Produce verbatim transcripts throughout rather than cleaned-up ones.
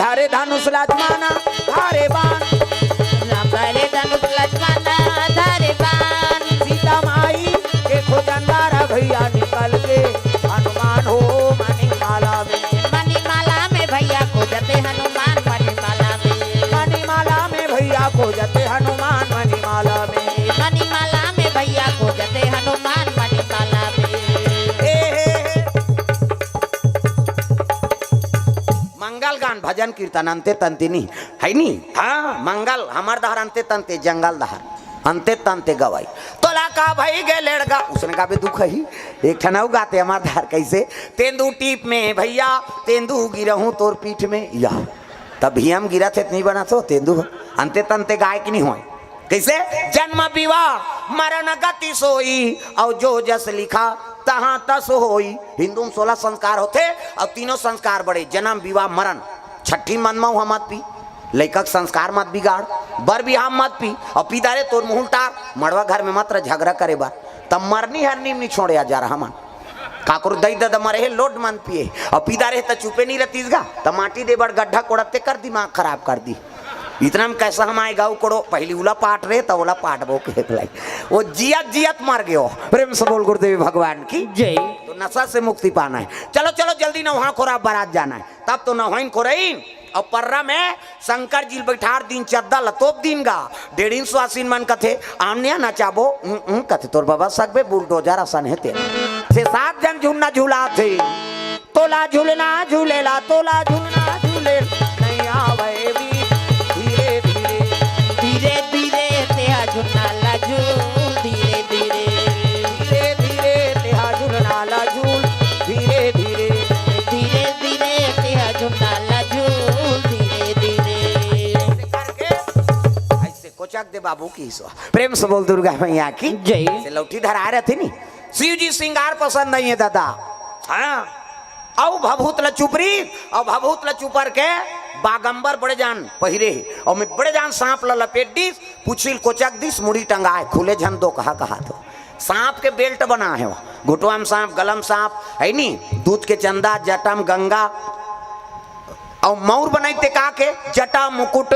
अरे धनुष लक्ष्मण धारे बाण, करे धनुष लक्ष्मण धारे बाण। सीता माई के खोजंदारा भैया निकल के हनुमान हो मणिमाला में। मणिमाला में भैया खोजते हनुमान मणिमाला में। मणिमाला में भैया खोजते हनुमान मणिमाला में। मणिमाला में भैया खोजते हनुमान मणिमाला में। हे, हे, हे। मंगल गान भजन कीर्तन अंते तंते नहीं है नी। हाँ, मंगल हमर दहर अंते तंते जंगल दहर अंते तंते गवाई। तोला का भई गे लेड़गा उसने का भी दुख ही। एक ठन अउ गाते हमर दहर कैसे, तेंदू टीप में भैया तेंदू गिरहूं तोर पीठ में या। तब भी हम गिरा थे नहीं बना तो तेंदू अंते तंते गाय की नहीं होए। कैसे? जन्म विवाह मरण गति सोई, और जो जस लिखा तहां तस होई। हिंदू में सोलह संस्कार होते, और तीनों संस्कार बड़े, जन्म विवाह मरण। छठी मन में मत पी, लइका के संस्कार मत बिगाड़, बर बिहाव मत पी, और पी दारे तोर मुहुल टार, मड़वा घर में मत रह झगड़ा करे बर। तब मरनी हरनी में नहीं छोड़े जा रहा मन। काकरो दई ददा मरे हे लोट मन पिए, और पी दारे त चुपे नहीं रहतीस गा, त माटी दे बड़ गड्ढा कोड़ते कर दिमाग खराब कर दी। इतना में कैसा हम आए गाँव कोड़ो, पहली उला पाट रहे त ओला पाट बो के लाई। वो जियत जियत मर गयो। प्रेम से बोल गुरुदेव भगवान की। जय। तो नशा से मुक्ति पाना है। चलो चलो जल्दी नौहा खोरा बारात जाना है। तब तो नौहाइन खोरइन और पर्रा में शंकर जी बैठार दिन चद्दा लतोप दिन गा। डेढ़िन स्वासिन मन कथे आमनिया नचाबो। उं, उं, कथे तोर बाबा सकबे बुलडोजर असन हे तेल। छे सात जन झुलना झुलाथे। तोला झुलना झुलेला, तोला झुलना झुलेल। नहीं आवे भी धीरे धीरे। धीरे धीरे तेहा झुलना ला झूल धीरे धीरे। धीरे धीरे तेहा झुलना ला झूल धीरे धीरे। धीरे धीरे तेहा झुलना ला झूल धीरे धीरे। ऐसे करके ऐसे कोचक दे बाबू की सो। प्रेम से बोल दुर्गा मैया की। जय। से लौठी धरा रहे थे नी। शिव जी श्रृंगार पसंद नहीं है दादा। हाँ। अउ भभूत ल चुपरी, अउ भभूत ल चुपर के बागंबर बड़े जान पहिरे हे। अउ मैं बड़े जान सांप ल लपेट दिस, पुछिल कोचक दिस, मुड़ी टंगाए, खुले झन दो कहा कहा तो। सांप के बेल्ट बना है वो। घुटवा में सांप, गलम सांप, है नी? दूध के चंदा, जटम गंगा। अउ मौर बनाई ते का के? जटा मुकुट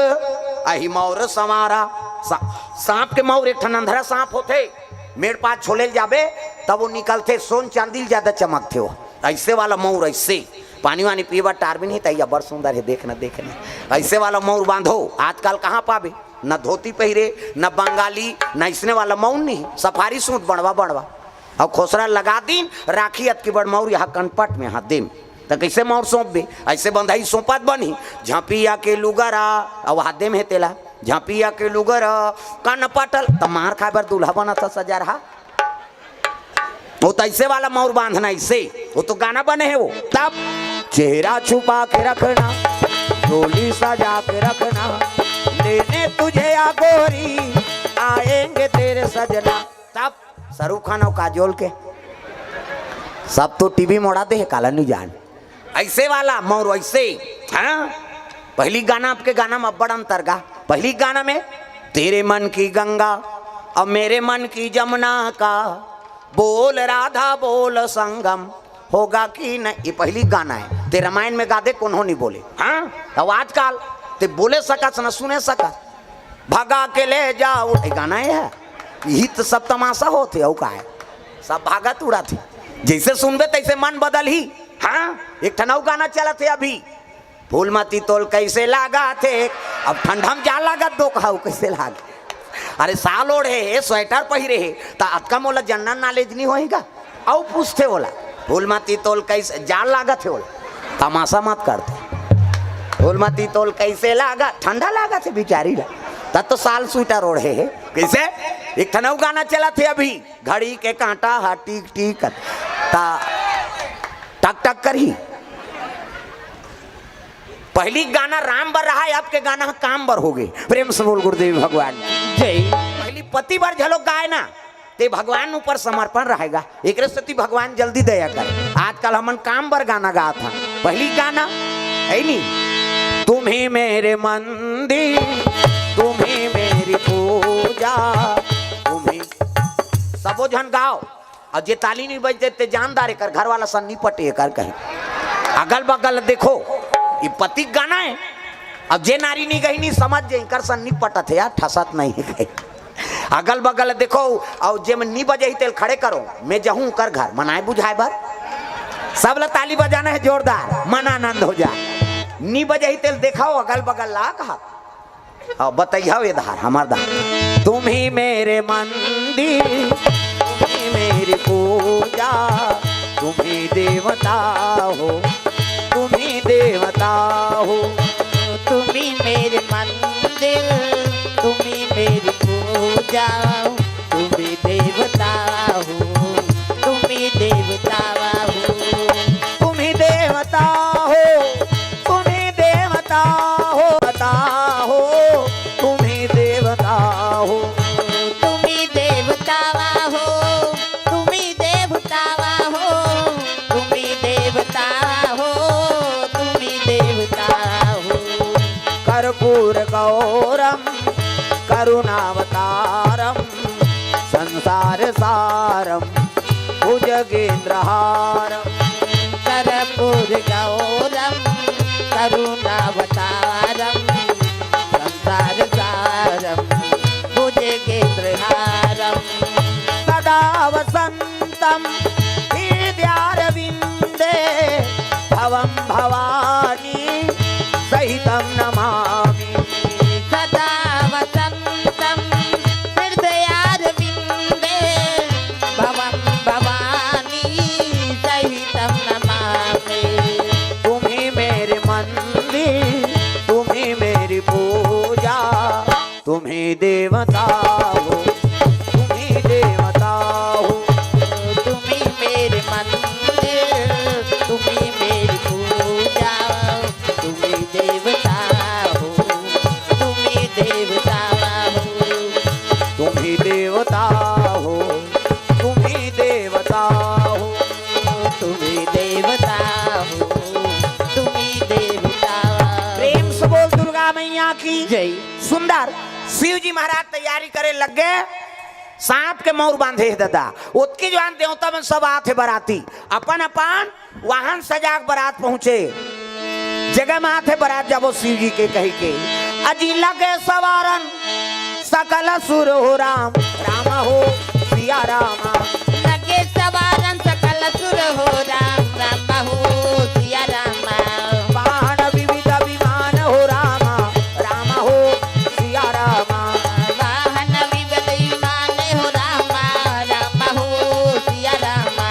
अहि मौर संवारा। सा-, सांप के मौर एक ठन अंधरा सांप होथे। मेड़ पास छोले ल जाबे, तब वो निकलथे, सोन चांदी ल ज्यादा चमकथे वो। ऐसे वाला मौर ऐसे। पानी वानी पीबा टारबिन ही तैया बड़ सुंदर है, देखना, देखना। ऐसे वाला मौर बांधो, आजकल कहाँ पाबे? न धोती पहिरे, न बंगाली, न इसने वाला मौर नहीं, सफारी सूट बड़वा बड़वा। अउ खोसरा लगा दिन, राखी अतकी बड़ मौर यहाँ कनपट में हाथ देम। त कैसे मौर सौंपबे? ऐसे बंधाई सौंपत बनी, झांपिया के लुगरा, अउ हाथ देम हे तेला, झांपिया के लुगरा, कनपटल, त मार खाए बर दूल्हा बना था सजा रहा। वो तो ऐसे वाला मौर बांधना ऐसे, वो तो गाना बने है वो। तब चेहरा छुपा के रखना, डोली सजा के रखना, लेने तुझे या गोरी, आएंगे तेरे सजना। तब शाहरुख खान और काजोल के सब तो टीवी मोड़ा दे हे, काला नहीं जान। ऐसे वाला मौर ऐसे, हाँ? पहली गाना आपके गाना में अब्बड़ अंतर गा। पहली गाना में तेरे मन की गंगा और मेरे मन की जमुना का बोल राधा बोल संगम होगा कि नहीं, ये पहली गाना है। ते रामायण में गा दे, कोनो नहीं बोले। हाँ, अब आजकल ते बोले सकस न सुने सकस। भगा के ले जाओ, ये गाना है, यही तो सब तमाशा होते, अउ का है? सब भागत उड़त हे। जैसे सुनबे तैसे मन बदल ही। हाँ, एक ठन अउ गाना चलत हे अभी, फूलमती तोल कैसे लागत हे। अब ठंडा में जा लागत दो कहाऊ कैसे लागे। अरे साल ओढ़े हे, स्वेटर पहिरे हे, त अतका मोला जनरल नॉलेज नहीं होएगा। अउ पूछथे ओला, फूलमती तोल कैसे जाड़ लागत हे ओला, तमाशा मत करते। फूलमती तोल कैसे लागत, ठंडा लागत हे बिचारी ला। तब तो साल स्वेटर ओढ़े हे। कैसे? एक ठन अउ गाना चलत हे अभी, घड़ी के कांटा हा टीक टीक ता टक टक करही। पहली गाना राम बर रहा है, अब के गाना काम बर हो गए। प्रेम से बोल गुरुदेव भगवान। जय। पहली पति बर झलो गाए ना, ते भगवान ऊपर समर्पण रहेगा। एकरे सेती भगवान जल्दी दया करे। आजकल हमन काम बर गाना गात हन, पहली गाना है नी, तुम ही मेरे मंदिर, तुम ही मेरी पूजा, तुम ही। सबो झन गाओ। और जे ताली नहीं बजते ते जानदार एकर घर वाला सन नहीं पटे एकर कहे। अगल बगल देखो, ये पति गाना है। अब जे नारी नी गही नी समझ जे, कर सन नी पटत हे यार, ठसत नहीं हे। अगल बगल देखो, अउ जे मन नी बजे ही तेल खड़े करो, मैं जहूं कर घर मनाए बुझाए बर। सब ला ताली बजाना हे जोरदार, मन आनंद हो जा। नी बजे ही तेल देखाओ अगल बगल ला कहा। अब बताइए ये धार, हमार धार। तुम ही मेरे मंदिर, तुम ही मेरी पूजा, तुम ही देवता हो, तुम ही देवता हो। तुम ही मेरे मंदिर, तुम ही मेरी पूजा, तुम ही देवता हो, तुम ही देवता हो। तुम ही देवता हो, तुम ही देवता हो, बता हो, तुम ही देवता हो। तुम ही देवता हो, तुम ही देवता हो, तुम ही देवता हो, तुम ही देवता हो। कर्पूर गौरम करुणावतारम संसार सारम भुजगेंद्रहारम। कर्पूर गौरम करुणावतारम संसार सारम भुजगेंद्रहारम। सदा वसंतम हृदयारविंदे भवम भवानी सहितं नमामि। सदा वसंतं हृदयारविंदे भवं भवानी सहितं नमामि। तुम ही मेरे मंदिर, तुम ही मेरी पूजा, तुम ही देवता हो, तुम ही देवता हो। तुम ही मेरे मंदिर, तुम ही मेरी पूजा, तुम ही देवता हो, तुम ही देवता हो। तुम ही देवता हो, तुम ही देवता हो। तुम ही देवता हो, तुम ही देवता हो। प्रेम से बोल दुर्गा मैया की जय। सुंदर शिव जी महाराज तैयारी करे लग गए, सांप के मौर बांधे हे ददा। ओतकी जुवान देवता मन सब आथे बराती, अपन अपन वाहन सजाक बरात पहुंचे। जगह में आथे बरात जाबो शिव जी के कही के। अजी लगे सवारन सकल सुर हो राम, राम हो सिया रामा। लगे सवारन सकल सुर हो राम, राम हो सिया रामा। वाहन विविध विमान हो रामा, राम हो सिया रामा। वाहन विविध विमान हो रामा, राम हो सिया रामा।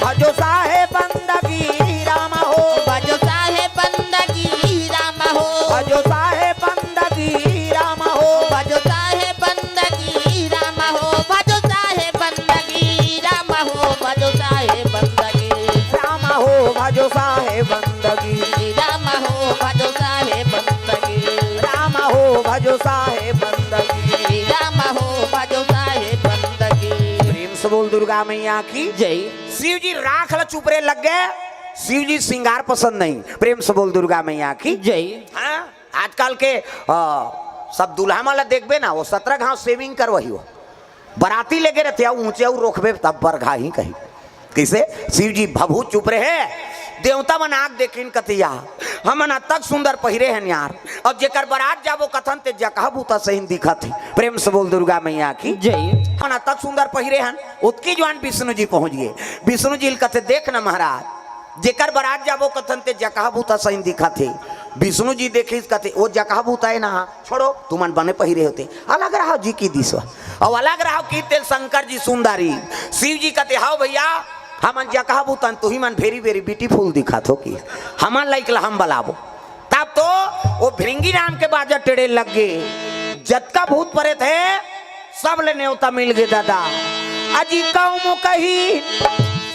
भजो साहेब बंदगी राम हो। भजो साहेब बंदगी राम हो। भजो साहेब बंदगी राम हो। भजो साहेब बंदगी राम हो। भजो साहेब बंदगी राम हो। भजो साहेब बंदगी राम हो। भजो साहेब बंदगी राम हो। भजो साहेब बंदगी राम हो। भजो साहेब बंदगी राम हो। भजो साहेब बंदगी। प्रेम से बोल दुर्गा मैया की जय। शिव जी राख ल चुपरे लग गए। शिव जी श्रृंगार पसंद नहीं। प्रेम से बोल दुर्गा मैया की जय। हाँ, आजकल के, आ, सब दूल्हा मन ला देखबे ना, वो सत्रह घाव सेविंग करवही हो। बराती लेगे रहते, अउ ऊंचे अउ रोकबे तब बरघा ही कही। किसे? शिव जी भभूत चुप रहे। देवता मन आग देखिन कतिया, हमन अतक सुंदर पहिरे हन यार। अब जेकर बरात जाबो कथन ते जकहा भूता सहिन दिखत ही। प्रेम से बोल दुर्गा मैया की जय। हमन अतक सुंदर पहिरे हन। ओतकी जुवान विष्णु जी पहुंच गए। विष्णु जी ल कथे, देख न महाराज, जेकर बरात जाबो कथन ते जकहा भूता सहिन दिखत हे। विष्णु जी देखिस कथे, ओ जकहा भूता हे ना, छोड़ो, तुमन बने पहिरे होते, अलग रहो जी की दिसवा। अउ अलग रहो की तेल शंकर जी सुंदरी। शिव जी कथे, हाव भैया, हमन जकहा भूतन, तुही मन very very beautiful दिखत हो कि हमन लाइक ला हम बलाबो। तब तो वो भृंगी नाम के बाजा टेढ़े लग गए। जतका भूत परेत हे, सब ले नेवता मिल गए दादा। अजी कौम कही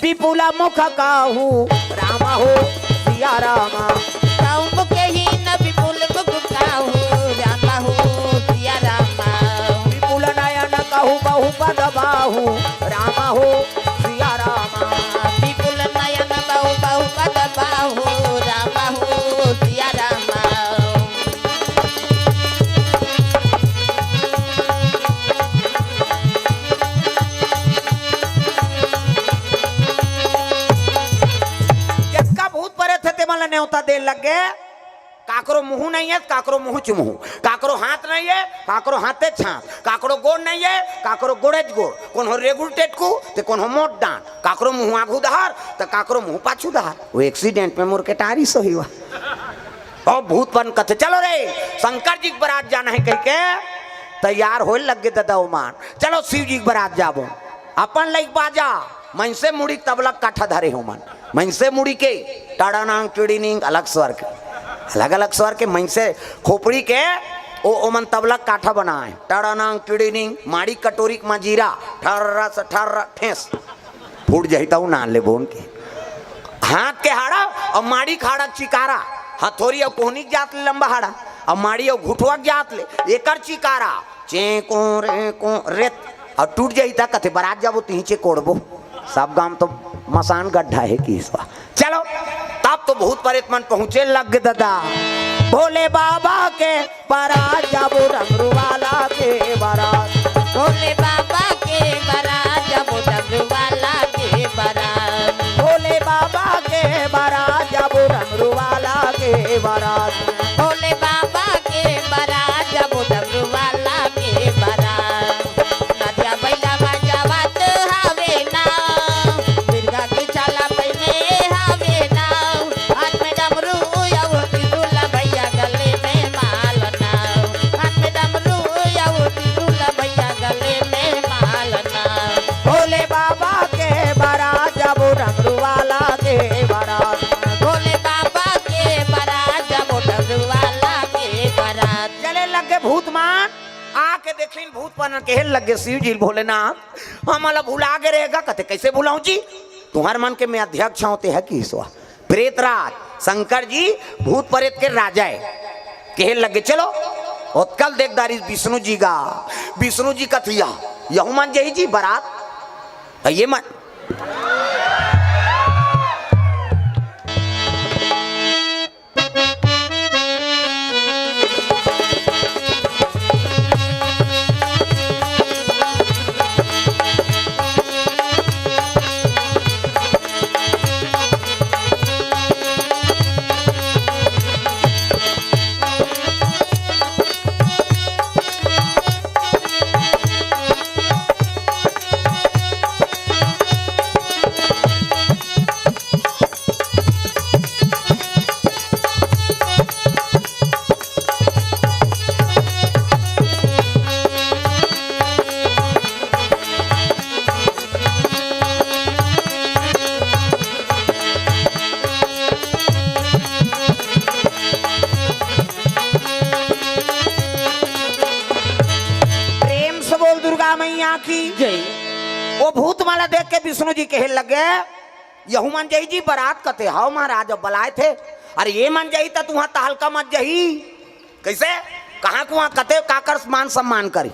विपुल मुख काहू, राम हो सिया रामा। कौम कही न विपुल मुख काहू, राम हो सिया रामा। विपुल नयन कहू बहु पद बाहू, राम हो सिया रामा। विपुल नयन बहु बहु पद बाहू, राम हो सिया रामा। जतका भूत परेत हे, तेमन ला नेवता दे लग गए। काकरो मुंह नहीं है, काकरो मुंह च मुंह, काकरो हाथ नहीं है, काकरो हाथे च हाथ, काकरो गोड़ नहीं है, काकरो गोड़े च गोड़, कोनो रेगुर टेटकू, ते कोनो मोट डांड, काकरो मुंह आगू डहर, त काकरो मुंह पाछू डहर। वो एक्सीडेंट में मोर के टारी सो ही हुआ। और भूत परेत कथे, "चलो रे, शंकर जी के बरात जाना है," कह के तैयार होए लग गे ददा ओमन। "चलो शिव जी के बरात जाबो।" अपन लइक बाजा, मनसे मुड़ी तबला काठा धरे हो मन। मनसे मुड़ी के टाड़ानांग टिड़ीनिंग अलग स्वर के, अलग-अलग स्वर के मनसे खोपड़ी के ओ, ओमन तबला काठा बनाए। टाड़ानांग टिड़ीनिंग, माड़ी कटोरी के मजीरा, ठर्रा से ठर्रा ठेस। फूट जाही त उ नान ले बोन के। हाथ के हाड़ा अउ माड़ी के हाड़ा चिकारा, हथोरी अउ कोहनी के जात ले लंबा हाड़ा, अउ माड़ी अउ घुटवा के जात ले एकर चिकारा, चेंको रेंको रेत, अउ टूट जाही त कथे, "बरात जाबो तिही चे कोड़बो।" सब गांव तो मसान गड्ढा है कि इस बार। चलो, तब तो भूत परेत मन पहुंचे लग गे ददा। भोले बाबा के बरात जाबो डमरू वाला के बरात। भोले बाबा के बरात जाबो डमरू वाला के बरात। भोले बाबा के बरात जाबो डमरू वाला के बरात। भोले बाबा के बरात जाबो डमरू वाला के बरात। नदिया बइला बजावत हवे ना, मिर्गा के छाला पहिने हवे ना, हाथ में डमरू अउ त्रिशूल भैया गले में माला ना, हाथ में डमरू अउ त्रिशूल भैया गले में माला ना। भोले बाबा के बरात जाबो डमरू वाला के बरात। भोले बाबा के बरात जाबो डमरू वाला के बरात। चले लग गे भूत मन, आके देखिन भूत मन, कहे लग गे, "शिव जी भोलेनाथ, हमला भुला गे रहेगा।" कथे, "कैसे भुलाऊं जी? तुंहर मन के मैं अध्यक्ष हंव, ते ह कि ईश्वर।" प्रेतराज शंकर जी भूत परेत के राजा है। कहे लग गे, "चलो।" ओतका ल देख डारिस विष्णु जी गा। विष्णु जी कथे, "यहू मन जाही जी बरात।" त ये मन प्रेम से बोल दुर्गा मैया की जय। वो भूत मन ला देख के विष्णु जी कहे लगे, "यहू मन जाही जी बरात?" कथे, "हव महाराज, अब बलाए थे।" "अरे ये मन जाही त तुंहर तहलका मच जाही।" "कैसे? कहाँ कुहाँ कथे काकर मान सम्मान करी?"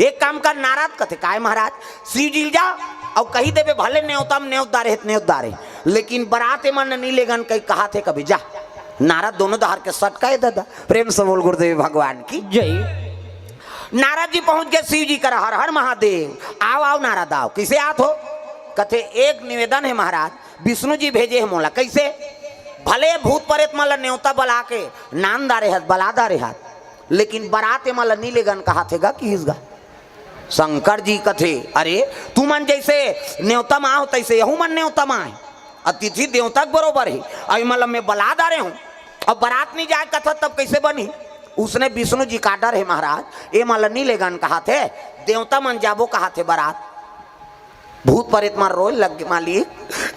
"एक काम कर नारद।" कथे, "काय महाराज?" "शिव जी ल जा अउ कही देबे, भले नेवता म नेवत डारे हे त नेवत डारे, लेकिन बरात ए मन ल नी लेगन कही कहाथे कभी, जा।" नारद दोनों डहर के सटकाए ददा। प्रेम से बोल गुरुदेव भगवान की जय। नारद जी पहुंच गे शिव जी करा, "हर हर महादेव।" "आव, आव नारद, आव।" "कइसे आत हो?" कथे, "एक निवेदन हे महाराज, विष्णु जी भेजे हे मोला।" "कइसे?" "भले भूत परेत मन ल नेवता बला के नान डारे हत, बला डारे हत, लेकिन बरात ए मन ल नी लेगन कहाथे गा, किहिस गा।" शंकर जी कथे, "अरे, तुमन जइसे नेवता म आव, तइसे यहू मन नेवता म आय। अतिथि देवता के बरोबर हे। अउ एमन ल मैं बला डारे हंव, अब बरात नी जाय कथस, तब कइसे बनही?" उसने विष्णु जी का डर हे महाराज, एमन ल नी लेगन कहाथे, देवता मन जाबो कहाथे बरात। भूत परेत मन रोय लग गे, "मालिक,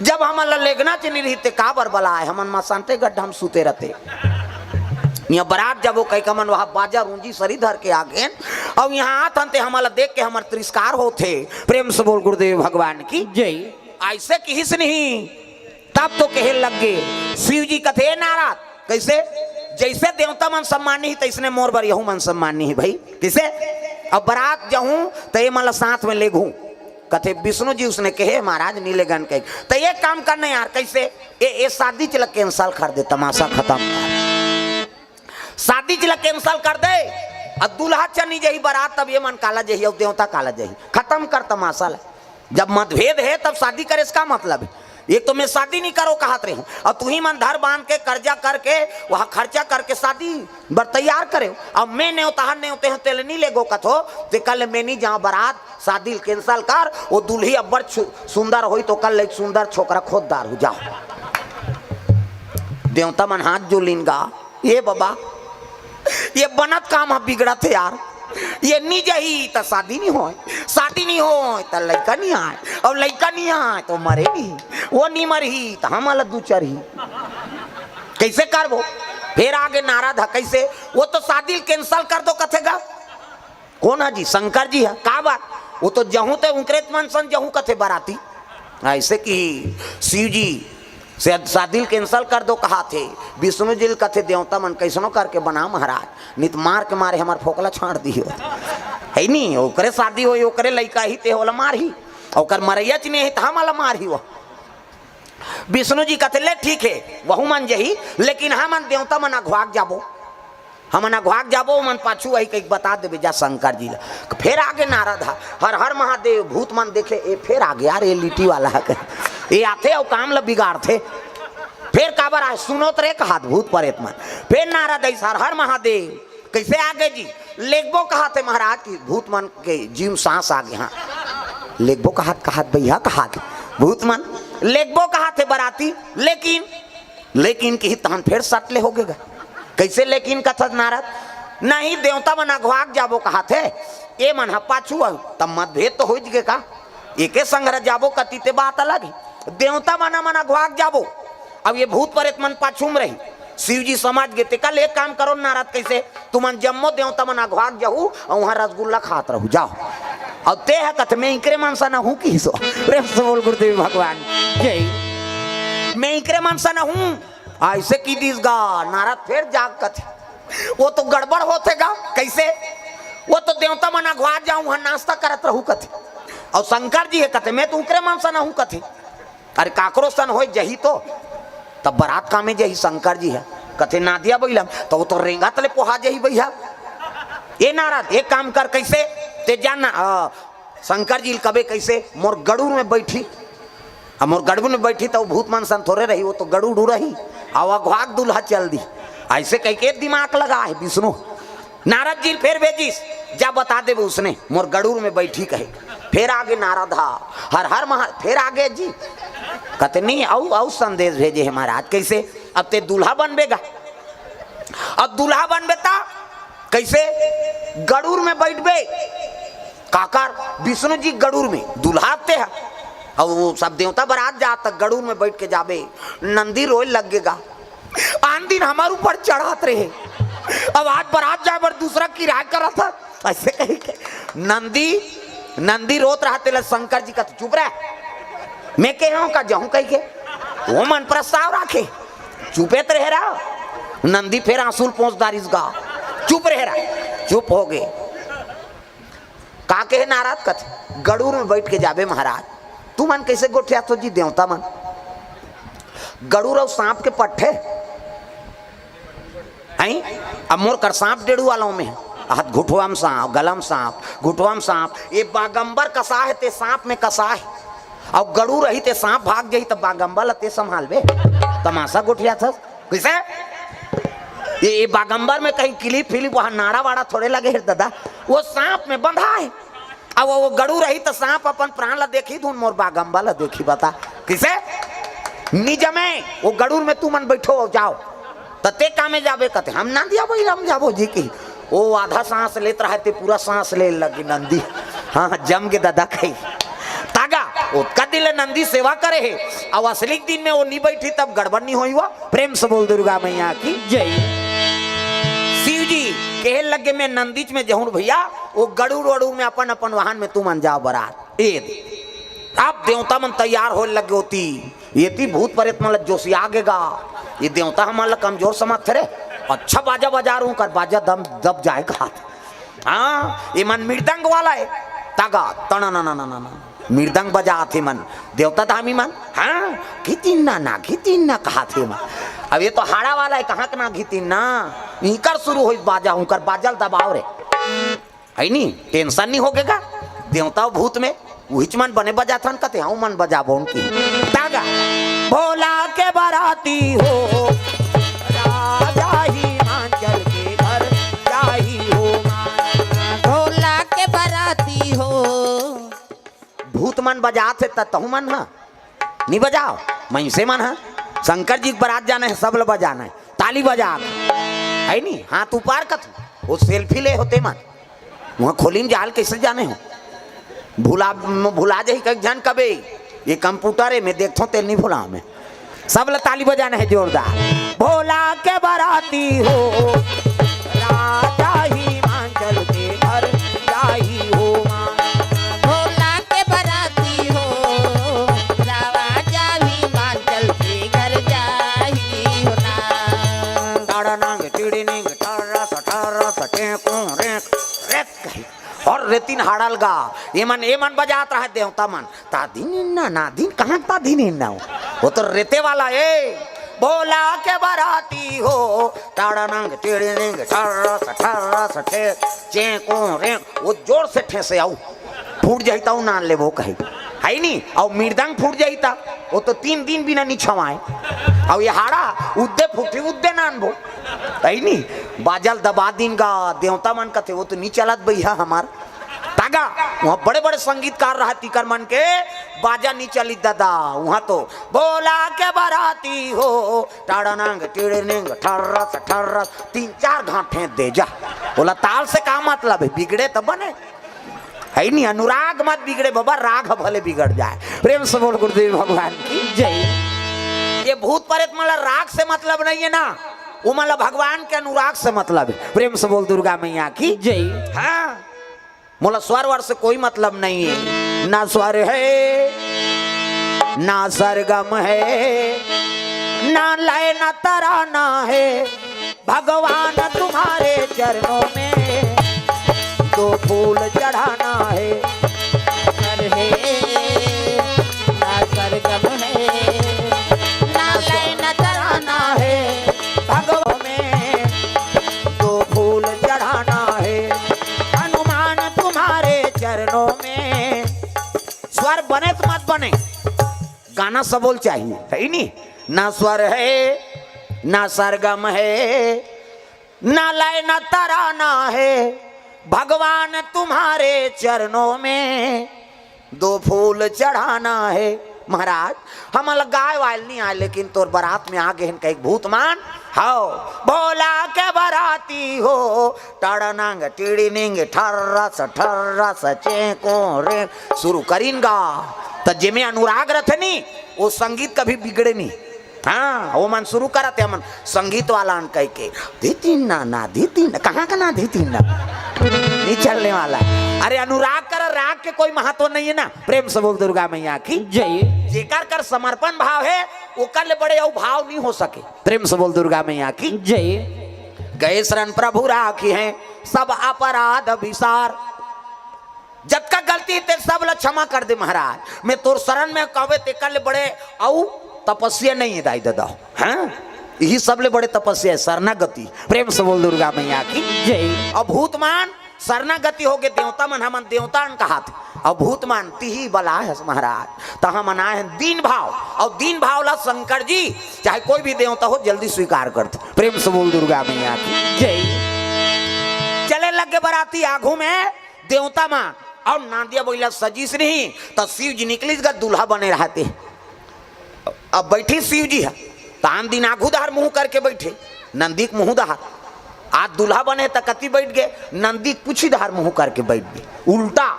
जब हमन ल लेगना च नी रहिस ते काबर बलाय? हमन मसानते गड्ढा म सुते रहते। इहां बरात जाबो कहिके हमन वहां बाजा रूंजी सरी धर के आ गेन, अउ इहां आथन ते हमन ल देख के हमर तिरस्कार होथे।" प्रेम से बोल गुरुदेव भगवान की जय। अइसे किहिस नहीं। तब तो कहे लग गे शिव जी कथे, "ए नारद, कइसे? जइसे देवता मन सम्मानी हे, तइसने मोर बर यहू मन सम्मानी हे भई। कइसे? अब बरात जाहूं, त एमन ल साथ में लेगहूं।" कथे, "विष्णु जी उसने कहे महाराज, नी लेगन कहे। त एक काम करना यार, कइसे? ए, ए शादी च ल cancel कर दे, तमाशा खतम कर। शादी च ल cancel कर दे, अउ दूल्हा च नी जाही बरात, तब एमन काला जाही, अउ देवता काला जाही? खतम कर तमाशा ल। जब मतभेद हे, तब शादी करे से का मतलब हे?" एक तो मैं शादी नहीं करो कहत रहे हूँ, और तुही मन धर बांध के कर्जा करके, वहाँ खर्चा करके शादी बर तैयार करे हो। अब मैं नेवताहर नेवते हो, तेल नहीं लेगो कथो, ते कल मैं नहीं जाओ बरात, शादी ल cancel कर। वो दुल्ही अब्बड़ छु-, सुंदर होई तो कल ले सुंदर छोकरा खोजदार हो जाओ। देवता मन हाथ जोलिन गा, ये बाबा, ये बनत काम ह बिगड़त हे यार। ये नी जही त शादी नी होय, शादी नी होय त लइका नी आय, अउ लइका नी आय त मरे नी। वो नी मरही त हमन ला दू चरही। कइसे करबो? फेर आगे नारद ह, कइसे? वो तो शादी ल cancel कर दो कथे गा। कोन ह जी? शंकर जी ह। का बात? वो तो जहूं ते उंकरे मन सन जहूं कथे बराती। अइसे कि शिव जी से शादी ल cancel कर दो कहाथे, विष्णु जी ल कथे, देवता मन कइसनो करके बना महाराज, नित मार के मारे हमर फोकला छांड़ दिही। हे नी, ओकरे शादी होई, ओकरे लइका ही ते ओला मारही, ओकर मरइया च नहीं है त हमला मारही वो। विष्णु जी कथे, ले ठीक हे, वहू मन जही, लेकिन हमन देवता मन अघवाक जाबो, हमन अघवाक जाबो, ओमन पाछू अही कहिके बता देबे जा शंकर जी ला। फेर आगे नारद ह, हर हर महादेव, भूत मन देखे, ए फेर आगे यार, ए लिट्टी वाला ह, ए आथे अउ काम ला बिगाड़थे। फेर काबर आए, सुनोत रे कहात भूत परेत मन। फेर नारद अइस, हर हर महादेव, कइसे आगे जी? लेगबो कहाथे महाराज कि भूत मन के जीव सांस आगे। हाँ, लेगबो कहात, कहात भैया कहात भूत मन लेगबो कहाथे बराती, लेकिन, लेकिन किही तहन फेर सट ले होगे गा। कइसे लेकिन कथत नारद? नहीं, देवता मन अघवाक जाबो कहाथे, ए मन ह पाछू अउ, तब मतभेद तो होइच गे का? एके संघरा जाबो कति ते बात अलग हे। देवता मन मन अघवाक जाबो, अब ये भूत परेत मन पाछू म रही। शिव जी समझ गे, ते कल एक काम करो नारद, कइसे? तुमन जम्मो देवता मन अघवाक जाहू अउ उहाँ रसगुल्ला खात रहू, जाओ। अउ ते ह कथे, मैं इकरे मन सन हूँ किहिस ओ। प्रेम से बोल गुरुदेव भगवान जय। मैं इकरे मन सन हूँ। अइसे कहि दिस गा, नारद फेर जाग कथे, वो तो गड़बड़ होथे गा। कइसे? वो तो देवता मन अघवाक जाहू, उहाँ नाश्ता करत रहू कथे। अउ शंकर जी ह कथे, मैं तो उकरे मन सन हूँ कथे। अरे काकरो सन होय जही तो, तब बरात कामे जही शंकर जी ह। कथे नादिया बइला म, त वो तो रेंगत ले पोहा जही भैया। ए नारद, एक काम कर, कइसे? ते जान ना, अ, शंकर जी ल कबे कइसे, मोर गड़ूर में बइठी। अब मोर गड़ूर में बइठी त वो भूत मन सन थोरे रही, वो तो गड़ूर रही। अउ अघवाक दूल्हा चल दी। अइसे कहिके दिमाग लगा हे विष्णु। नारद जी ल फेर भेजिस, जा बता देबे उसने, मोर गड़ूर में बइठी कहे। फेर आगे नारद ह, हर हर महा-, फेर आगे जी। कथे नहीं, अउ, अउ संदेश भेजे हे महाराज, कइसे? अब ते दूल्हा बनबे गा। अब दूल्हा बनबे त कइसे? गड़ूर में बइठबे। काकर? विष्णु जी गड़ूर में, दूल्हा ते ह। अउ वो सब देवता बरात जात त गड़ूर में बइठ के जाबे। नंदी रोय लग गे गा। आन दिन हमर ऊपर चढ़त रहे, अब आज बरात जाए बर दूसरा किराया करत ह। अइसे कहिके नंदी, नंदी रोत रहा, तेला शंकर जी कथे, चुप रह, मैं कहे हूँ का जाहूँ कहिके, वो मन प्रस्ताव राखे, चुपे त रहे रहा। नंदी फेर आंसू ल पोंछ डारिस गा, चुप रहे रहा, चुप होगे। का कहे नारद कथे, गड़ूर में बइठ के जाबे महाराज। तुमन कइसे गोठियाथो जी देवता मन? गड़ूर अउ सांप के पट्ठे। हैं? अब मोर कर सांप डेड़ू वाला में, हाथ घुटवा म सांप, गला म सांप, घुटवा म सांप, ये बागंबर कसा हे ते सांप में कसा हे। अउ गड़ूर रही ते सांप भाग जही त बागंबर ल ते संभालबे। तमाशा गोठियाथस। कइसे? ये, ये बागंबर में कहीं किलिप फिलिप, वहाँ नाड़ा वाड़ा थोरे लगे हे दादा, वो सांप में बंधा हे। अब वो गड़ूर रही त सांप अपन प्राण ला देखही धुन मोर बागंबर ला देखही, बता। कइसे? निजमे, वो गड़ूर में तुमन बइठो अउ जाओ। त ते कामे जाबे कथे, हम नंदिया बइला म जाबो जी कही। वो आधा सांस लेत रहा हे ते पूरा सांस ले लगी नंदी। हाँ, हाँ, जम गे दादा कही। त गा, ओतका दिन ले नंदी सेवा करे हे, अउ असली दिन में वो नी बइठी तब गड़बड़ नी होही वो। प्रेम से बोल दुर्गा मैया की जय। शिव जी कहे लगे, मैं नंदीच में जाहूं भैया, वो गड़ूर वड़ूर में अपन अपन वाहन में तुमन जाओ बरात। ए दे। अब देवता मन तैयार होय लगे होती, एती भूत परेत मन ल जोशिया गे गा। ये देवता हमन ल कमजोर समझथे रे। अच्छा बाजा बजा रहूं कर बाजा दम दब जाए कहाथे। हाँ, ये मन मृदंग वाला हे। त गा, तन न न न न न। मृदंग बजाथे मन, देवता धामी मन। हाँ, घितिन ना ना, घितिन ना कहाथे मन। अब ये तो हाड़ा वाला हे, कहाँ के ना घितिन ना, इकर शुरू होइस बाजा, उंकर बाजा ल दबाव रे। हे नी, tension नी होगे गा, देवता अउ भूत में। उहिच मन बने बजाथन कथे, हूँ मन बजाबो उनकी। तागा, भोला के बराती हो, राजा हिमांचल के घर जाही हो माँ। भोला के बराती हो। भूत मन बजात हे त तहू मन ह नी बजाओ, मइनसे मन ह। शंकर जी के बरात जाने हे, सब ल बजाना हे, ताली बजा के, है नी, हाथ ऊपर कथू, वो सेल्फी ले होते मन। वहाँ खोली में जाल कैसे जाने हो? भुला, भुला जाही कई झन कबे, ये कंप्यूटर है, मैं देखथो तेल नहीं भुला मैं। सब ल ताली बजाना है जोरदार। भोला के बराती हो, राजा हिमांचल के घर जाही हो माँ। भोला के बराती हो, राजा हिमांचल के घर जाही हो ना। टड़नंग टिड़निंग टरस टरस टेकू रेक रेक कही। और रेतिन हाड़ल गा, ये मन, ये मन बजात रहे देवता मन। तादिन इन्ना, नादिन, कहाँ तादिन इन्ना हो? वो तो रेते वाला, ए, भोला के बराती हो, टाड़ानंग, टिड़िनिंग, ठर्रस, ठर्रस, ठे, चें, को, रे, वो जोर से ठेसे आऊ, फूट जाही ता, वो नान लेबो कही। है नी? और मृदंग फूट जाही ता, वो तो तीन दिन बिना नी छवाए। और ये हाड़ा, उद्दे फूटी, उद्दे नान बो। है नी? बाजल दबा दिन गा, देवता मन कथे, वो तो नी चलत भैया हमार। तागा, वहाँ बड़े-बड़े संगीतकार रहा, तिकर मन के बाजा नी चली दादा। वहाँ तो भोला के बराती हो, टाड़ानंग, टिड़निंग, ठर्रस, ठर्रस, तीन चार घाट फेंक दे जा। बोला, ताल से का मतलब है, बिगड़े तो बने। है नी, अनुराग मत बिगड़े बाबा, राग भले बिगड़ जाए। प्रेम से बोल गुरुदेव भगवान की जय। ये भूत प्रेत मला राग से मतलब नहीं है ना, वो मला भगवान के अनुराग से मतलब है। प्रेम से बोल दुर्गा मैया की जय। हाँ, मोला स्वर वर से कोई मतलब नहीं है, ना स्वर है, ना सरगम है, ना लय, ना तराना है। भगवान तुम्हारे चरणों में दो फूल चढ़ाना है। स्वर है, ना सरगम है, ना लय, ना तराना है। भगवान में दो फूल चढ़ाना है। हनुमान तुम्हारे चरणों में। स्वर बने तो मत बने, गाना सबोल चाहिए, है नी? ना स्वर है, ना सरगम है, ना लय, ना तराना है। भगवान तुम्हारे चरणों में दो फूल चढ़ाना है। महाराज, हमला गाय वाल नहीं आए, लेकिन तोर बरात में आ गए हैं कई भूत मान। हाओ, भोला के बराती हो, टड़नंग, टिड़िनिंग, ठर्रस, ठर्रस, चेंको, रे। शुरू करिन गा। त जेमे अनुराग रथे नी, वो संगीत कभी बिगड़े नहीं। हाँ, वो मन शुरू करत हे, मन संगीत वाला न कह के, "धितिन ना, ना, धितिन ना।" कहाँ का ना धितिन ना? नहीं चलने वाला है। अरे, अनुराग कर राग के कोई महत्व नहीं है ना। प्रेम से बोल दुर्गा मैया की जय। जेकर कर समर्पण भाव है, ओकर ले बड़े अउ भाव नहीं हो सके। प्रेम से बोल दुर्गा मैया की जय। गए शरण प्रभु राखी है सब अपराध विसार। जतका गलती हे, तेन सब ला क्षमा कर दे महाराज। मैं तोर शरण में कहवे, तेकर ले बड़े अउ तपस्या नहीं है दाई ददा। हाँ, यही सब ले बड़े तपस्या है, शरणागति। प्रेम से बोल दुर्गा मैया की जय। अब भूत मान शरणागति हो गए, देवता मन हमन देवता न कहात। अब भूत मान तिही बला है महाराज, त हमन आए हैं दीन भाव, और दीन भाव ला शंकर जी चाहे कोई भी देवता हो, जल्दी स्वीकार कर दे। प्रेम से बोल दुर्गा मैया की जय। चले लगे बराती आगू में देवता मन, और नांदिया बइला सजीस नहीं, त शिव जी निकलिस गा दूल्हा बने रहते। अब बैठी शिव जी ह, त आन दिन आगू दहार मुंह करके बैठे, नंदी के मुंह दहार। आज दूल्हा बने त कति बैठ गए, नंदी के पुछी दहार मुंह करके बैठ गए, उल्टा।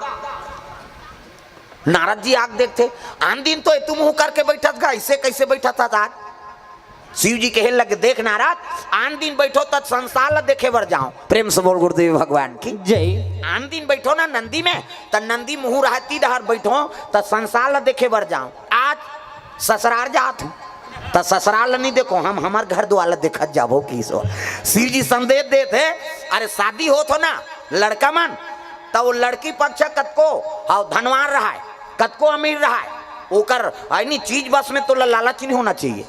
नारद जी आग देखते, आन दिन तो एतू मुंह करके बैठत गा, ऐसे कैसे बैठत था आज? शिव जी कहे लगे, "देख नारद, आन दिन बैठो त संसार ला देखे बर जाओ।" प्रेम से बोल गुरुदेव भगवान की जय। आन दिन बैठो ना नंदी में, त नंदी मुंह रहती डहर बैठो त संसार ला देखे बर जाओ। आज ससुरार जात हूँ त ससुरार ला नहीं देखो, हम हमार घर द्वार ला देखत जाबो की सो। शिव जी संदेश देत हे, अरे शादी होत हो ना लड़का मन, त वो लड़की पक्ष कतको, हाँ, धनवान रहा है, कतको अमीर रहा है, ओकर, है नी, चीज बस में तो ला-, लालच नहीं होना चाहिए।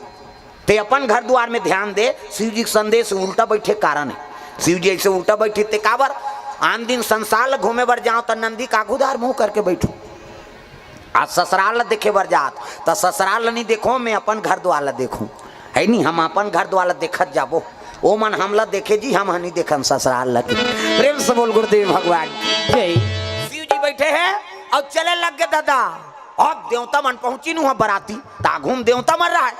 ते अपन घर द्वार में ध्यान दे। शिव जी के संदेश उल्टा बैठे कारण है। शिव जी ऐसे उल्टा बैठे ते काबर? आन दिन संसार ल घूमे बर जाओ त नंदी कागुदार मुंह करके बैठो। आज ससुराल ला देखे बर जात, त ससुराल ला नहीं देखो, मैं अपन घर द्वार ला देखूं, है नहीं? हम अपन घर द्वार ला देखत जाबो, ओ मन हमला देखे जी, हम ह नहीं देखन ससुराल ला। प्रेम से बोल गुरुदेव भगवान की। जय। शिव जी बैठे हैं अउ चले लग गे दादा। अब देवता मन पहुंचिन उहां बराती, त आघू म देवता मन रहय,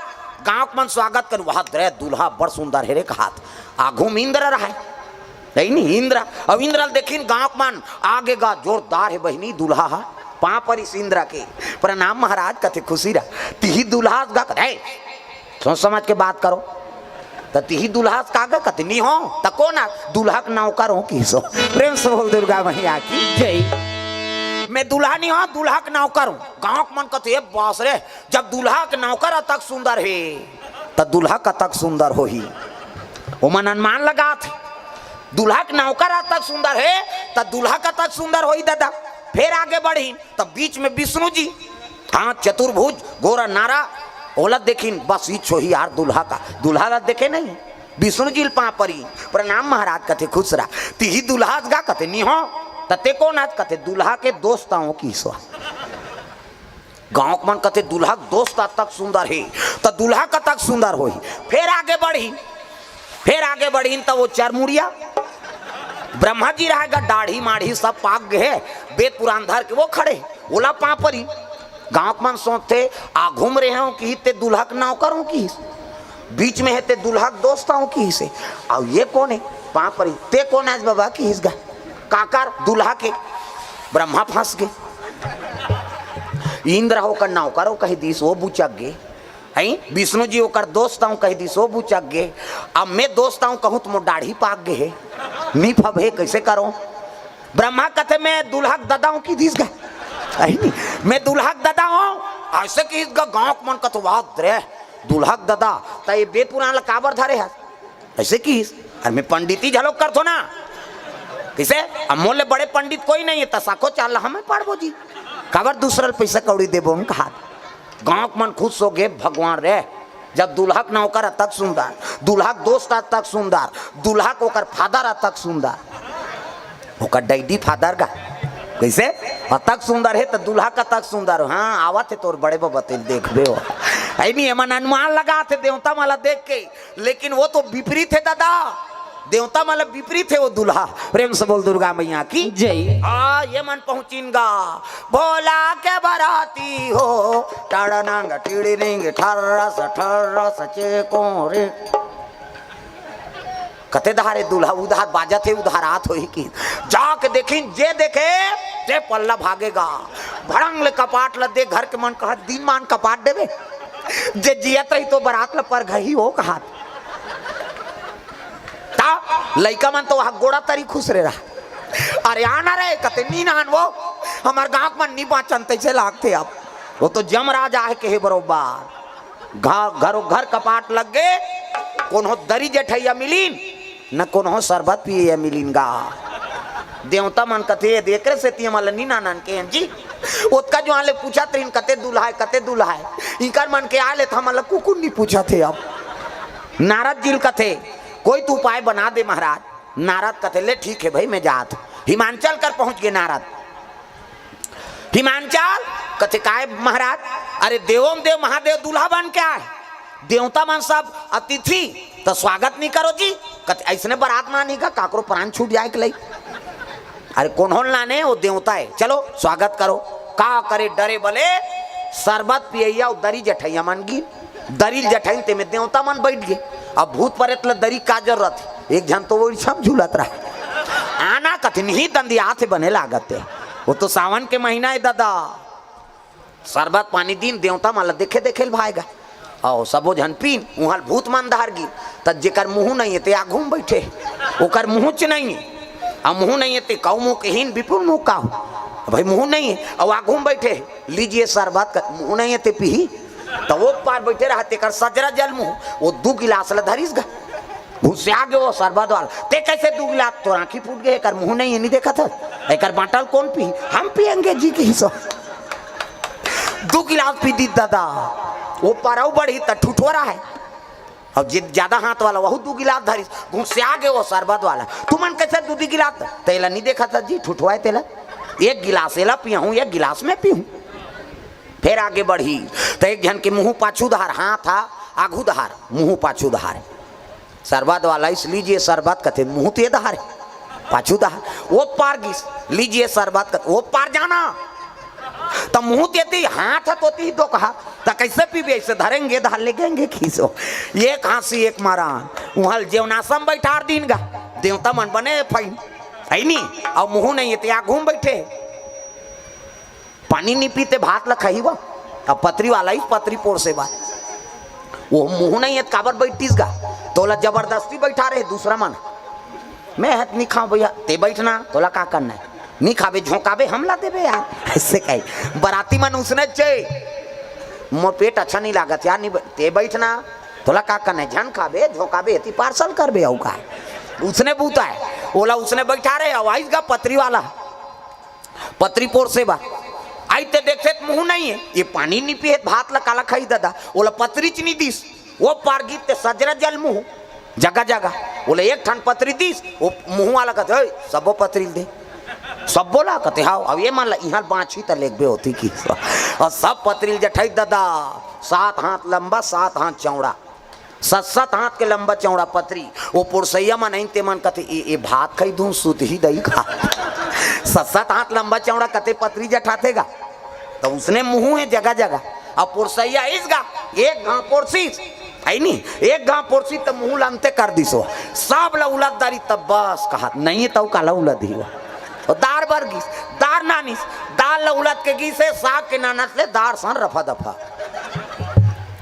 गांव के मन स्वागत करिन, "वाह रे, दूल्हा बड़ सुंदर हे रे," कहात। आघू म इंद्र रहय, नहीं, नहीं, इंद्र। अब इंद्र ल देखिन गांव के मन, "आगे गा जोरदार हे बहिनी दूल्हा ह।" पांव परिस इंद्र के, "प्रणाम महाराज," कथे, "खुशी रह।" "तिही दूल्हा हस गा?" कथे, "ए, सोच समझ के बात करो।" "त तिही दूल्हा हस का गा?" कथे, "नी हो।" "त कोन हस?" "दूल्हा के नौकर हों," किहिस ओ। प्रेम से बोल दुर्गा मैया की। जय। "मैं दूल्हा नी हों, दूल्हा के नौकर हों।" गांव के मन कथे, "ए बास रे, जब दूल्हा के नौकर अतक सुंदर हे, त दूल्हा कतक सुंदर होही?" ओमन अनुमान लगात हे, "दूल्हा के नौकर अतक सुंदर हे, त दूल्हा कतक सुंदर होही दादा?" फेर आगे बढ़िन, त बीच में विष्णु जी, हां, चतुर्भुज, गोरा नारा, ओला देखिन, "बस इच होही यार दूल्हा का।" दूल्हा ला देखे नहीं, विष्णु जी ल पांव परी, "प्रणाम महाराज," कथे, "खुश रह।" "तिही दूल्हा हस गा?" कथे, "नी हो।" "त तें कोन हस?" कथे, "दूल्हा के दोस्त हों," किहिस ओ। गांव के मन कथे, "दूल्हा के दोस्त अतक सुंदर हे, त दूल्हा कतक सुंदर होही?" फेर आगे बढ़िन, फेर आगे बढ़िन, त ओ चरमुड़िया ब्रह्मा जी रहय गा, दाढ़ी माढ़ी सब पाक गे हे, बेद पुरान धर के ओ खड़े, ओला पांव परी। गांव के मन सोचथे, "आघू म रहे हों," किहिस, "तें दूल्हा के नौकर हों," किहिस, "बीच में हे तें दूल्हा के दोस्त हों," किहिस हे, "अउ ए कोन हे?" पांव परी, "तें कोन हस बबा?" किहिस गा, "काकर?" "दूल्हा के।" ब्रह्मा फंस गे। इंद्र ह ओकर नौकर हों कहि दिस, ओ बुचक गे। हैं? विष्णु जी ओकर दोस्त हों कहि दिस, ओ बुचक गे। अब मैं दोस्त हों कहूं त मोर दाढ़ी पाक गे हे, नी फबे, कइसे करों? ब्रह्मा कथे, "मैं दूल्हा के ददा हों," किहिस गा। हैं? "मैं दूल्हा के ददा हों," अइसे किहिस गा। गांव के मन कथे, "वाह रे, दूल्हा के ददा, त ए बेद पुरान ला काबर धरे हस?" अइसे किहिस, "अरे मैं पंडिती घलो करथों ना।" कइसे? "अब मोर ले बड़े पंडित कोई नहीं हे, त साखोचार ला हमें पढ़बो जी, काबर दूसरा ल पइसा कौड़ी देबो हम," कहात। गांव के मन खुश हो गे, "भगवान रे, जब दूल्हा के नौकर अतक सुंदर, दूल्हा के दोस्त अतक सुंदर, दूल्हा के ओकर फादर अतक सुंदर, ओकर डैडी फादर गा, कइसे अतक सुंदर हे, त दूल्हा कतक सुंदर हो।" "हां, आवत हे तोर बड़े बबा, तेला देखबे ओ।" अइ नहीं, एमन अनुमान लगात हे देवता मन ला देख के, लेकिन ओ तो विपरीत हे दादा, देवता मन ला विपरीत हे ओ दूल्हा। प्रेम से बोल दुर्गा मैया की। जय। आ, एमन पहुंचिन गा, भोला के बराती हो, टड़नंग टिड़निंग ठर्रस ठर्रस चेकों रे। कथे, "दहारे दूल्हा उधार बाजत हे, उधार आत होही कि।" जाके देखिन, जे देखे, ते पल्ला भागे गा। भड़ंग ले कपाट ल दे, घर के मन कहत, "दिनमान कपाट देबे, जे जियत रही त बरात ल परघाही," ओ कहात। त लइका मन तो वहां गोड़ा तरी खुसरे रहा। "अरे आना रे," कथे, "नी नान वो, हमर गांव के मन नी बांचन," तइसे लागथे अब। ओ तो जमराज आहे कहे बरोबर। घ-, घरो घर कपाट लग गे, कोनो दरी जठइया मिलिन, न कोनो सरबत पियइया मिलिन गा। देवता मन कथे, "ए दे, एकरे सेती हमन ल नी नानन केहेन जी।" ओतका जुवार ले पूछत रहिन, "कते दूल्हा हे, कते दूल्हा हे?" इंकर मन के आय ले त हमन ल कुकुर नी पूछत हे अब। नारद जी ल कथे, "कोई तो उपाय बना दे महाराज।" नारद कथे, "ले ठीक हे भई, मैं जात हूं।" हिमांचल कर पहुंच गे नारद। हिमांचल कथे, "काय महाराज?" "अरे देवों देव महादेव दूल्हा बन के आय, देवता मन सब अतिथि, त स्वागत नी करो जी?" कथे, "अइसने बरात म आनी का, काकरो प्राण छूट जाय के लई?" "अरे कोनो ल नाने, ओ देवता हे, चलो स्वागत करो।" का करे, डरे बले सरबत पियइया अउ दरी जठइया मन गिन, दरी ल जठइन, तेमे देवता मन बइठ गे। अब भूत परेत ल दरी का जरूरत हे? एक झन तो ओइछम झूलत रहा। आना कथिन ही दंदियात हे, बने लागत हे। ओ तो सावन के महीना हे दादा। सरबत पानी दिन, देवता मन ल देखे देखे ल भाय गा। अउ सबो झन पीन, उहां ल भूत मन धर गिन। त जेकर मुंह नइ हे, ते आघू म बइठे हे। ओकर मुंहच नइ हे। अउ मुंह नइ हे, ते कउ मुंह के हीन, बिपुल मुंह का हो। भई मुंह नइ हे, अउ आघू म बइठे हे। "लीजिए सरबत," का मुंह नइ हे, ते पीही। त ओ पार बइठे रहा, तेकर सजरा जल मुंह, ओ दू गिलास ल धरिस गा। घुसिया गे ओ सरबत वाला, "ते कइसे दू गिलास? तोर आंखी फूट गे, एकर मुंह नइ हे, नी देखत हस? एकर बांटा ल कोन पीही? हम पियेंगे जी," किहिस ओ। दू गिलास पी दिस दादा, ओ पार अउ बढ़िस त ठुठोरा हे। अउ जे जादा हाथ वाला, वहू दू गिलास धरिस, घुसिया गे ओ सरबत वाला, "तुमन कइसे दू दू गिलास? तेला नी देखत हस जी, ठुठोरा हे तेला। एक गिलास एला पियाहूं, एक गिलास मैं पीहूं।" फेर आगे बढ़िस, त एक झन के मुहूं पाछू धार, हाथ हा आघू धार, मुहूं पाछू धार। सरबत वाला, "इस लीजिए सरबत," कथे, मुहूं त ए धार हे, पाछू धार। ओ पार गिस, "लीजिए सरबत," कथे, "ओ पार जाना।" त मुहूं त एती, हाथ ह तो एती दो कहा, त कइसे पीबे? "ऐसे धरेंगे, धार ले गेंगे खीसो।" एक हांसी एक मारा, उहां जेवनासम बइठार दीन गा, देवता मन बने फइन, हइ नी? अउ मुहूं नइ हे ते आघू म बइठे, पानी नी पीते भात ल खाही वा। अब पतरी वाला ही पतरी पोरसे बा, ओ मुहूं नइ हे त काबर बइठिस गा? तोला जबरदस्ती बइठारे हे दूसरा मन। "मैं हत नी खांव भइया, ते बइठ ना, तोला का करना हे? नी खाबे, झोंकाबे, हमला देबे यार।" अइसे कही। बराती मन उसने चे, "मोर पेट अच्छा नी लागत यार, नी ब-, ते बइठ ना, तोला का करना हे? झन खाबे, झोंकाबे, एती पार्सल करबे, अउ का?" उसने बूता हे, ओला उसने बइठारे हे, अउ आइस गा पतरी वाला, पतरी पोरसे बर। आइस ते देखथे त मुहूं नइ हे, ए पानी नी पीहे त भात ल काला खाही ददा, ओला पतरीच नी दिस। ओ पार गिस ते सजरा जल मुहूं, जगह जगह। ओला एक ठन पतरी दिस, ओ मुहूं वाला कथे, "ओए, सबो पतरी ल दे।" "सबो ला?" कथे, "हाव।" "अब ए मन ला इहां बांचही त लेगबे ओती" किहिस। अउ सब पतरी ल जठाइस ददा, सात हाथ लंबा, सात हाथ चौड़ा, सत सत हाथ के लंबा चौड़ा पतरी। ओ पोरसइया मन आइन ते मन कथे, "ए, ए भात खाही धुन सुतही दई का?" सत सत हाथ लंबा चौड़ा कते पतरी जठाथे गा? त उसने मुहूं हे जगह जगह। अब पोरसइया आइस गा, एक घांव पोरसिस, हइ नी? एक घांव पोरसिस त मुहूं ल अंते कर दिस ओ। सब ल उलद डारिस त बस कहत, "नइ हे त अउ काला उलदही ओ।" ओ दार बर गिस, दार नानिस, दार ल उलद के गिस हे, साग के नानत ले दार सन रफा दफा।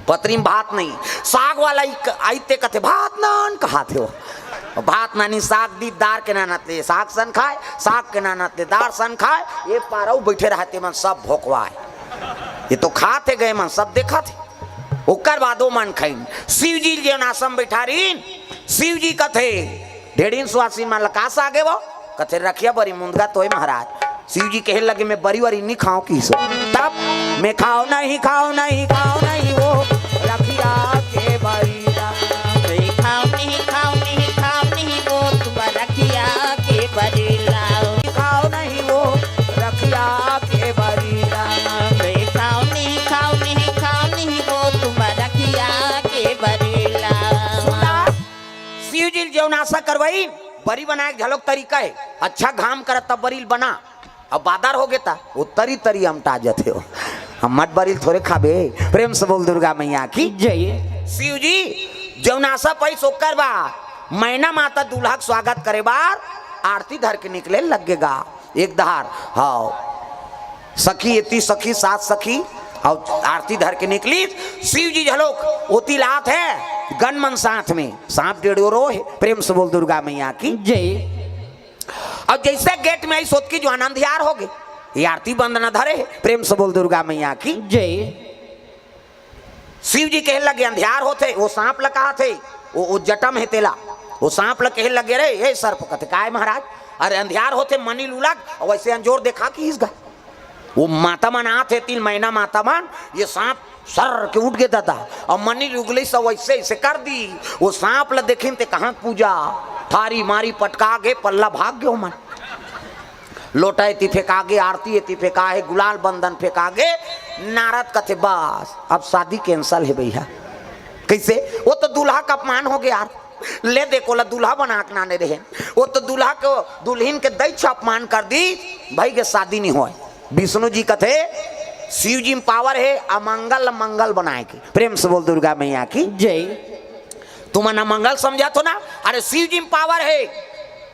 पतरी म भात नइ, साग वाला ही क-, आइस ते कथे, "भात नान" कहत हे ओ। भात नानिस, साग दिस, दार के नानत ले साग सन खाय, साग के नानत ले दार सन खाय। ए पार अउ बइठे रहय ते मन सब भोकवाय। ए तो खात हे गा, ए मन सब देखत हे। ओकर बाद ओ मन खाइन। शिव जी ल जेवनासम बइठारिन, शिव जी कथे, "ढेड़हिन सुवासिन मन ल का साग हे ओ?" कथे, "रखिया बरी मुंदगा तोय महाराज।" शिव जी कहे लगे, "मैं बरी वरी नी खांव" किहिस ओ। तब, "मैं खांव नहीं, खांव नहीं, खांव नहीं ओ रखिया के बरी ला।" "मैं खांव नहीं, खांव नहीं, खांव नहीं ओ तुम रखिया के बरी ला।" "खांव नहीं ओ रखिया के बरी ला।" "मैं खांव नहीं, खांव नहीं, खांव नहीं ओ तुम रखिया के बरी ला।" सुना, शिव जी ल जेवनासा करवाइन, बरी बनाय के घलोक तरीका हे। अच्छा घाम करत तब बरी ल बना, अब बादर होगे त ओ तरी तरी अमटा जथे ओ। हम मट बरी ल थोरे खाबे। प्रेम से बोल दुर्गा मैया की जय। शिव जी जेवनासा पाइस ओकर बाद मैना माता दूल्हा के स्वागत करे बर आरती धर के निकले लगे गा। एक धार, हाव, सखी एती सखी, सात सखी, अउ आरती धर के निकलिस। शिव जी घलोक ओती ल आत हे, गन मन साथ में, सांप डेढ़ोरो हे। प्रेम से बोल दुर्गा मैया की जय। अउ जइसे गेट में आइस ओतकी जुवार अंधियार होगे। ए आरती बंदना धरे हे, प्रेम से बोल दुर्गा मैया की जय। शिव जी कहे लगे, "अंधियार होथे," ओ सांप ल कहत हे, ओ, ओ जटा म हे तेला, ओ सांप ल कहे लगे, "रे, हे सर्प," कथे, "काय महाराज?" "अरे अंधियार होथे, मनी ल उलद," अउ अइसे अंजोर देखा किहिस गा। ओ माता मन आत हे, एती ल मैना माता मन, ए सांप सर्र के उठ गे ददा, अउ मनी ल उगलिस अउ अइसे, अइसे कर दिस। ओ सांप ल देखिन ते कहां के पूजा, ठारी मारी पटका गे, पल्ला भाग गे ओ मन। लोटा एती फेंका गे, आरती एती फेंका हे, गुलाल बंदन फेंका गे। नारद कथे, "बस, अब शादी cancel हे भइया।" कइसे? ओ तो दूल्हा के अपमान होगे यार। ले देख, ओला दूल्हा बना के लाने रहेन, ओ तो दूल्हा के, दुल्हिन के दई छ अपमान कर दिस, भइगे शादी नइ होय। विष्णु जी कथे, शिव जी म power हे अमंगल ल मंगल बनाय के। प्रेम से बोल दुर्गा मैया की जय। तुमन अमंगल समझत हो ना? अरे शिव जी म power हे,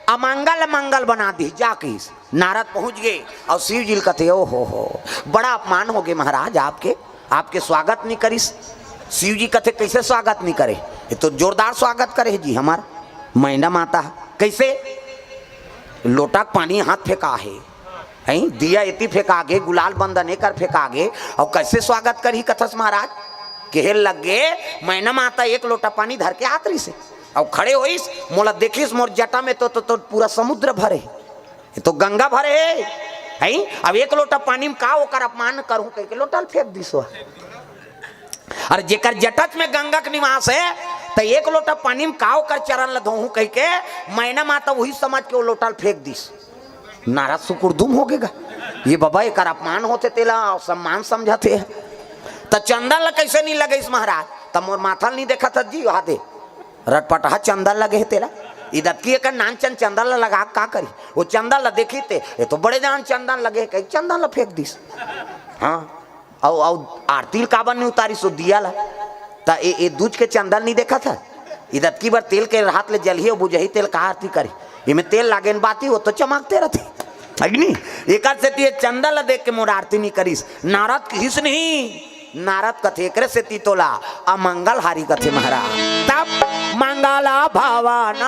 अमंगल ल मंगल बना दिस, जा किहिस। नारद पहुंच गे अउ शिव जी ल कथे, "ओ हो हो, बड़ा अपमान होगे महाराज आपके, आपके स्वागत नइ करिस।" शिव जी कथे, "कइसे स्वागत नइ करे? ए तो जोरदार स्वागत करे हे जी हमर मैना माता ह।" "कइसे?" "लोटा के पानी हाथ फेंका हे, हैं? दिया एती फेंका गे, गुलाल बंदन एकर फेंका गे, अउ कइसे स्वागत करही कथस महाराज?" कहे लगे, "मैना माता एक लोटा पानी धर के आत रहिस हे, अउ खड़े होइस, मोला देखिस, मोर जटा में तो, तो, तो पूरा समुद्र भरे हे।" ए तो गंगा भरे हे, हैं? अब एक लोटा पानी म का ओकर अपमान करहूं कहिके लोटा ल फेंक दिस ओ। अरे जेकर जटच में गंगा के निवास हे, त एक लोटा पानी म का ओकर चरण ल धोहूं कहिके मैना माता उही समझ के ओ लोटा ल फेंक दिस। नारद सुकुरदुम होगे गा, ए बबा एकर अपमान होथे तेला सम्मान समझत हे। त चंदन ल कइसे नहीं लगइस महाराज? त मोर माथा ल नहीं देखत हस जी, वहा दे रटपटहा चंदन लगे हे तेला। इदतकी एकर नान चन चंदन ल लगा का करी? वो चंदन ल देखी ते, ये तो बड़े जान चंदन लगे हे, कही चंदन ल फेंक दिस। हाँ, अउ अउ आरती ल काबर नहीं उतारिस वो दिया ल? त ए, ए दूज के चंदन नहीं देखत हस? इदतकी बर तेल के हाथ ले जलही अउ बुझही तेल का आरती करी? एमे तेल लागे न बाती, वो तो चमकते रथे। अग्नि, एकर सेती ये चंदन ल देख के मोर आरती नहीं करिस। नारद किहिस नहीं, नारद कथे एकरे सेती तोला अमंगल हारी कथे महाराज। तब मंगल भवन